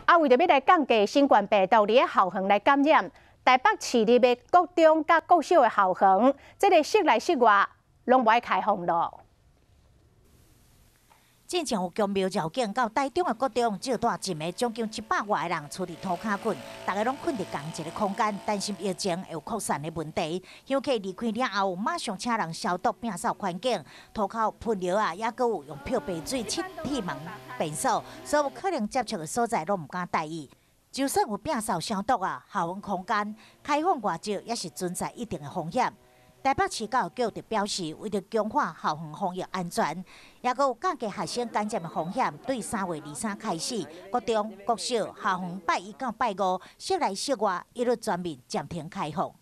啊，為著欲來降低新冠病毒佇咧校園來感染，台北市立的國中佮國小的校園，這个室內室外攏無愛開放囉。進前有宮廟繞境到台中的國中，借蹛一暝將近100外个人跙佇塗跤睏，逐家攏睏佇仝一个空間，擔心疫情會有擴散的問題。鄉客離開了後，馬上請人消毒摒掃環境，塗跤噴藥啊，猶閣有用漂白水拭鐵門便所，所有可能接觸的所在攏毋敢大意。就算有摒掃消毒啊，校園空間開放偌少，也是存在一定的風險。台北市教育局就表示，為著強化校園防疫安全，猶閣有降低學生感染的風險，對3月23開始，國中、國小校園拜一到拜五，室內室外一律全面暫停開放。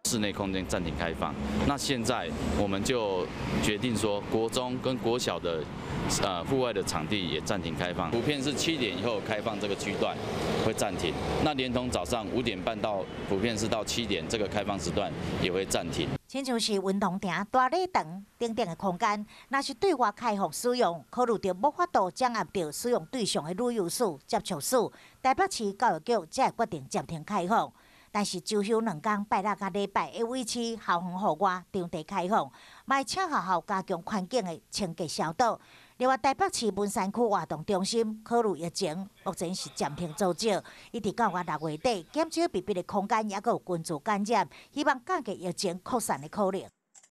室內空間暫停開放。那現在我們就決定說，國中跟國小的戶外的場地也暫停開放。普遍是7點以後開放這個區段會暫停。那連同早上5點半到普遍是到七點，這個開放時段也會暫停。親像是運動場、大禮堂等等的空間，若是對外開放使用，考慮著無法度掌握著使用對象的旅遊史、接觸史，台北市教育局才會決定暫停開放。但是週休兩工，拜六佮禮拜會維持校園戶外場地開放，嘛會請學校加強環境的清潔消毒。另外，台北市文山區活動中心考慮疫情，目前是暫停租借，一直到6月底，減少密閉的空間，猶閣有群聚感染，希望降低疫情擴散的可能。